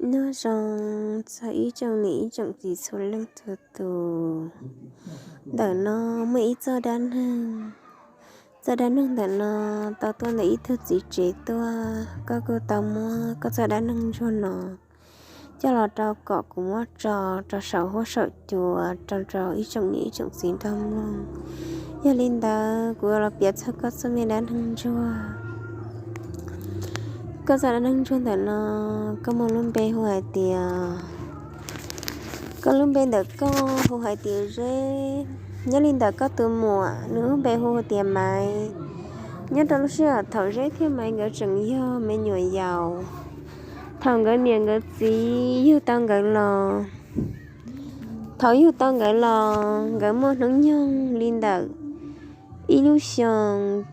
Nyob zoo txog ib tsoom niam ib tsoom txiv txhua leej txhua tus. Ntawm no muaj ib txoj dab neeg. Txoj dab neeg ntawm no tau tuaj ntawm ib tug txiv tsev tuaj, koj kuj tau muab koj txoj dab neeg ntsuag no coj los rau kom kuv muab tso rau saum huab saum cua rau rau ib tsoom niam ib tsoom txiv nrog mloog. Yog li ntawd kuv yuav los piav txog koj txoj me dab neeg ntsuag. Koj txoj dab neeg ntsuag ntawm no, koj muaj lub npe hu hais tias, koj lub npe ntawm koj hu hais tias Zeb. Nyob li ntawm koj tus muam, nws lub npe hu tias Maiv. Nyob rau lub sij hawm thaum Zeb thiab Maiv nkawd tseem yog me nyuam yaus, thaum nkawd niam nkawd txiv yug tau nkawd los, thaum yug tau nkawd los nkawd muaj hnub nyoog li ntawm ib lub xyoos,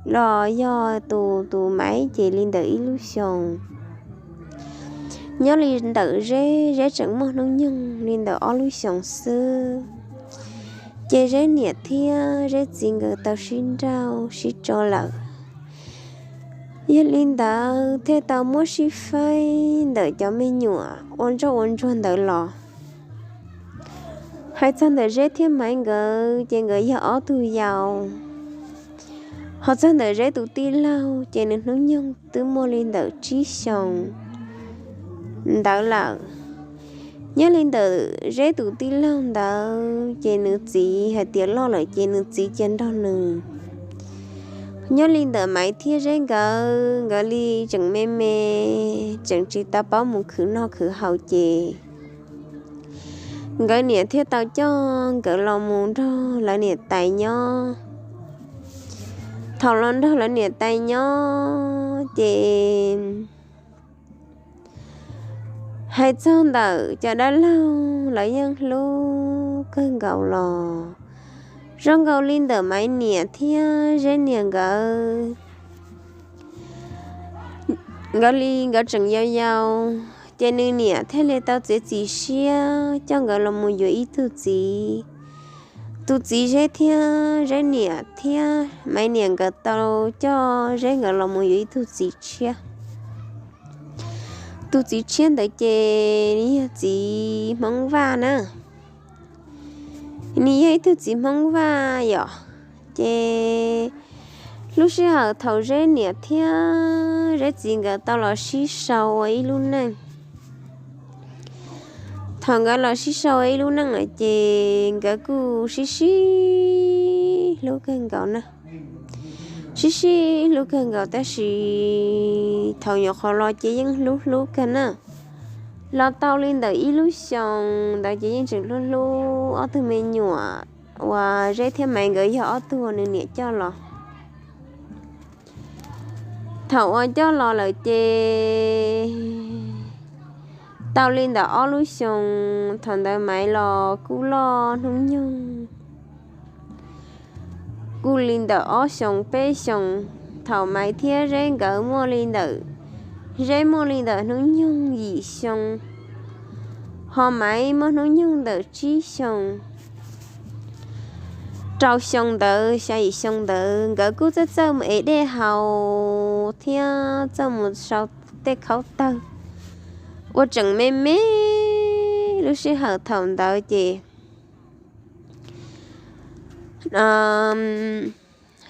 los yog tus tus Maiv ces li ntawm ib lub xyoos. Nyob li ntawm Zeb, Zeb tseem muaj hnub nyoog li ntawm ob lub xyoos xwb, ces Zeb niam thiab Zeb txiv nkawd tau sib nrauj sib tso lawm. Yog li ntawd thiaj tau muab sib faib ntawm cov me nyuam ua ntsoj ua ntsuag ntawd los. Hais txog ntawm Zeb thiab Maiv nkawd ces nkawd yog ob tug yau. Ho txog ntawm Zeb tus tij laug ces nws hnub nyoog twb muaj li ntawm tsib xyoos ntawd lawm. Nyob li ntawm Zeb tus tij laug ntawd ces nws txiv hais tias loj lawm ces nws txiv cia nrog nws. Nyob li ntawm Maiv thiab Zeb nkawd, nkawd li tseem me me, tseem tsis tau paub mus khwv noj khwv haus ces nkawd niam thiaj tau coj nkawd los mus nrog lawv niam tais nyob. Thaum los nrog lawv niam tais nyob ces hais txog ntawm cov dab laug lawv yeej hlub kawg nkaus los. Zoo nkaus li ntawm Maiv niam thiab Zeb niam nkawd, nkawd li nkawd tseem yau yau, ces nws niam thiaj li tau txiav txim siab coj nkawd los mus yuav ib tug txiv. Tus txiv Zeb thiab Zeb niam thiab Maiv niam nkawd tau coj Zeb nkawd los mus yuav ib tug txiv tshiab. Tus txiv tshiab ntawd ces nws yog txiv Hmoob Vaj na. Nws yog ib tug txiv Hmoob Vaj yom. Ces lub sij hawm thaum Zeb niam thiab Zeb txiv nkawd tau los sib sau ua ib lub neej, thaum nkawd los sib sau ua ib lub neej lawm ces nkawd kuj sib sib hlub kawg nkaus na. Sib sib hlub kawg nkaus tab sis thaum nyuam qhuav los ces yeej hlub hlub kawg na. Los tau li ntawm ib lub xyoos ntawd ces yeej tseem hlub hlub ob tug me nyuam uas Zeb thiab Maiv nkawd yog ob tug uas nws niam coj los. Thaum uas coj los lawm ces tau li ntawm ob lub xyoos, thaum ntawd Maiv los kuj loj hnub nyoog, kuj li ntawm ob xyoos peb xyoos. Thaum Maiv thiab Zeb nkawd muaj li ntawm, Zeb muaj li ntawm hnub nyoog yim xyoo, ho Maiv muaj hnub nyoog ntawm tsib xyoos, rau xyoo ntawd xya yim xyoo ntawd nkawd kuj txawj txawj mus ev dej haus thiab txawj mus sau tej khaub tawg ua tseem me me. Lub sij hawm thaum ntawd ces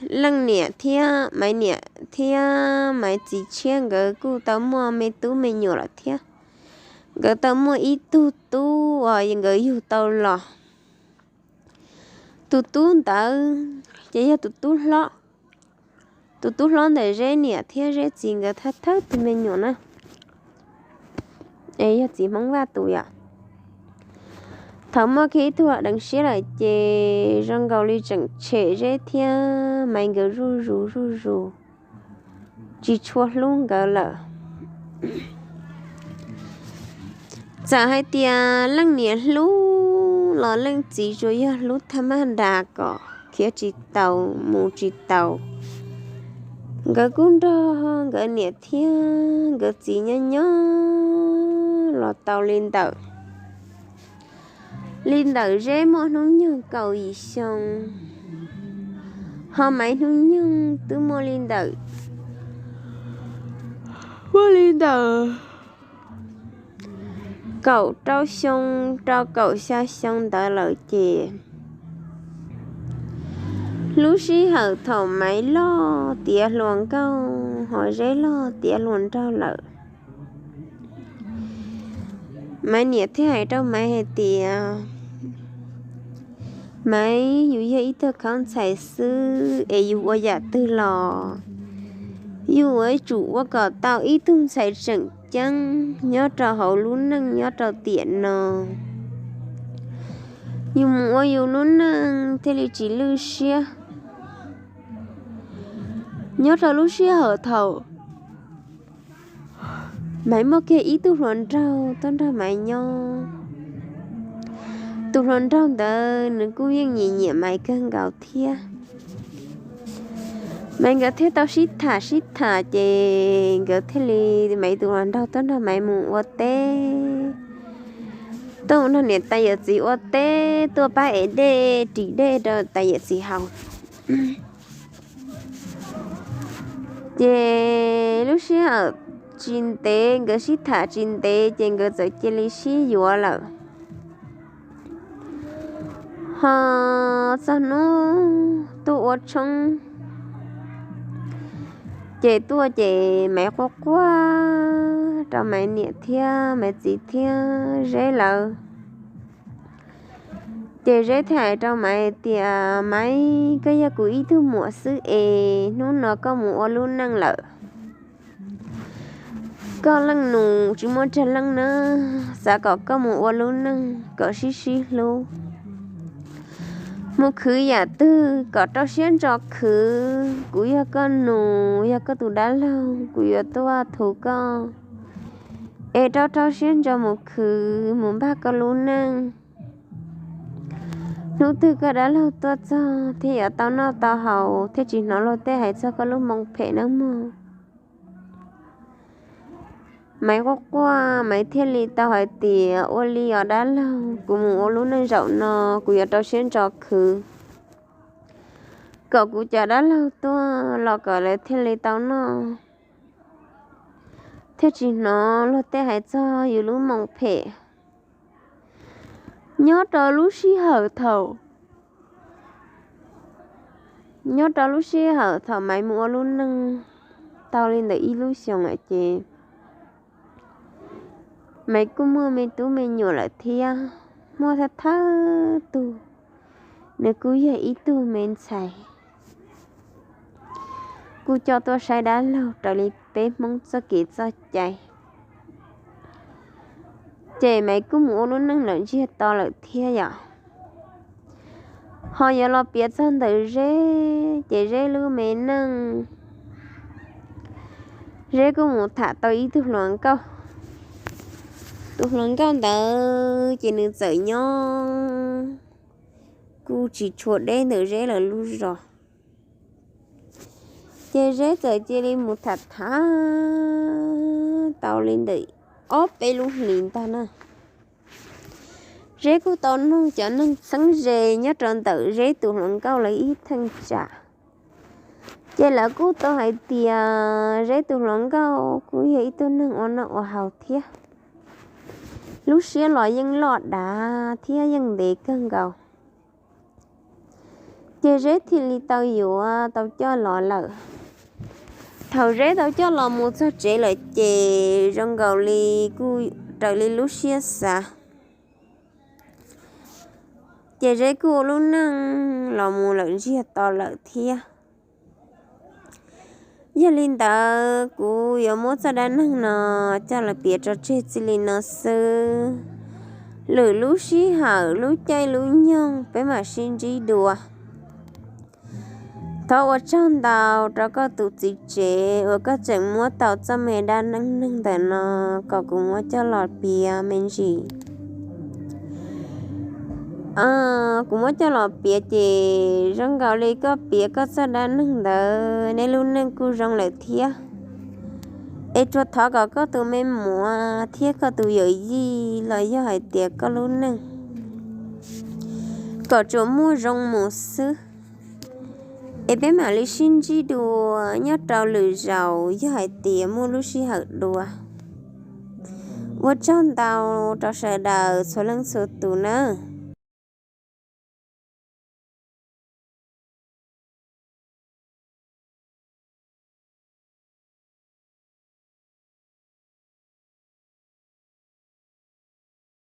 leej niam thiab Maiv niam thiab Maiv txiv tshiab nkawd kuj tau muaj me tub me nyuam lawm thiab. Nkawd tau muaj ib tug tub uas nkawd yug tau los. Tus tub ntawd ces yog tus tub hlob. Tus tub hlob ntawm Zeb niam thiab Zeb txiv nkawd thawj thawj tus me nyuam na, es yog txiv Hmoob Vaj tus yom. Thaum muaj kiag ib tug deev siab lawm ces zoo nkaus li tseem tshem Zeb thiab Maiv nkawd zuj zus zuj zus, tsis tshua hlub nkawd lawm. Txawm hais tias leej niam hlub los leej txiv tsuas yog hlub thaj maj das kom khiav tsis taus mus tsis taus. Nkawd kuj nrog nkawd niam thiab nkawd txiv nyob nyob los tau li ntawm, li ntawm Zeb muaj hnub nyoog kaum yim xyoo, ho Maiv hnub nyoog twb muaj li ntawm, muaj li ntawm kaum rau xyoo rau kaum xya xyoo ntawd lawm ces lub sij hawm thaum Maiv loj tiav hluas nkauj ho Zeb loj tiav hluas nraug lawm, Maiv niam thiaj hais rau Maiv hais tias, Maiv, yus yog ib tug khaub ntxhais xwb es yus ua yam twg los yus yuav tsum ua kom tau ib tug ntxhais tseem ceeb nyob rau hauv lub neej nyob rau tiam no. Yus mus ua yus lub neej thiaj li tsis lwj siab. Nyob rau lub sij hawm thaum Maiv muaj kiag ib tug hluas nraug tuaj nrog Maiv nyob, tus hluas nraug ntawd nws kuj yeej nyiam nyiam Maiv kawg nkaus thiab. Maiv nkawd thiaj tau sib tham sib tham ces nkawd thiaj li, Maiv tus hluas nraug tuaj nrog Maiv mus ua teb, tuaj mus nrog niam tais yawm txiv ua teb, tuaj pab ev dej ris dej rau tais yawm txiv haus. Ces lub sij hawm tsis ntev, nkawd sib tham tsis ntev ces nkawd txawm cia li sib yuav lawm. Ho txog hnub tuaj ua tshoob ces tuaj ces Maiv quaj quaj rau Maiv niam thiab Maiv txiv thiab Zeb lawv. Ces Zeb thiaj hais rau Maiv tias, Maiv, koj yog kuv ib tug muam xwb es hnub no koj mus ua lub neej lawm, koj leej nus tsis muaj tsawg leej na, xav kom koj mus ua lub neej kom sib sib hlub, mus khwv yam twg kom rau siab ntso khwv. Kuv yog koj nus, yog koj tus dab laug, kuv yuav tuaj thuv koj es rau rau siab ntso mus khwv mus npaj koj lub neej. Hnub twg koj dab laug tuaj txog thiaj yuav tau noj tau haus thiaj tsis hnov luag tej hais txog koj lub moo phem nawb mog. Maiv quaj quaj, Maiv thiaj li tau hais tias, Ua li os dab laug, kuv mus ua lub neej zaum no kuv yuav rau siab ntso khwv kom kuv cov dab laug tuaj los kom lawv thiaj li tau noj, thiaj tsis hnov luag tej hais txog yus lub moo phem. Nyob rau lub sij hawm thaum, nyob rau lub sij hawm thaum Maiv mus ua lub neej tau li ntawm ib lub xyoos lawm ces Maiv kuj muaj me tub me nyuam lawm thiab, muaj thawj thawj tug, nws kuj yog ib tug me ntxhais, kuj coj tuaj saib dab laug raws li peb Hmoob txoj kev txoj cai. Ces Maiv kuj mus ua lub neej lawm ntsiag to lawm thiab yom. Ho yuav los piav txog ntawm Zeb ces Zeb lub me neej, Zeb kuj mus tham tau ib tug hluas nkauj. Tus hluas nkauj ntawd ces nws txawm nyob kuj tsis tshua deb ntawm Zeb lawv lub zos. Ces Zeb txawm cia li mus tham tham tau li ntawm ob peb lub hlis ntag na. Zeb kuj tau noog cov neeg txheeb ze nyob rau ntawm Zeb tus hluas nkauj lawv ib theej tsam, ces lawv kuj tau hais tias Zeb tus hluas nkauj kuj yog ib tug neeg ua noj ua haus thiab, lub siab los yeej loj dav thiab yeej ntev kawg nkaus. Ces Zeb thiaj li tau yuav tau coj los lawm. Thaum Zeb tau coj los mus txog tsev lawm ces zoo nkaus li kuj raws li lub siab xav, ces Zeb kuj ua lub neej los mus lawm ntsiag to lawm thiab. Yog li ntawd kuv yuav muab txoj dab neeg no coj los piav tso tseg txij li no xwb. Lwm lub sij hawm lub caij lub nyoog peb mam sib ntsib dua. Thov ua tsaug ntau rau koj tus txiv tsev uas koj tseem muab tau txoj me dab neeg neeg ntawm no kom kuv muab coj los piav me ntsis. Kuv muab coj los piav ces zoo nkaus li koj piav koj txoj dab neeg ntawd neb lub neej kuj zoo lawm thiab. Es tsuas thov kom koj tus me muam thiab koj tus yawm yij los yog hais tias koj lub neej kom tsuas muaj zoo mus xwb. Es peb mam li sib ntsib dua nyob rau lwm zaus yog hais tias muaj lub sij hawm dua. Ua tsaug ntau rau sawv daws txhua leej txhua tus nawb.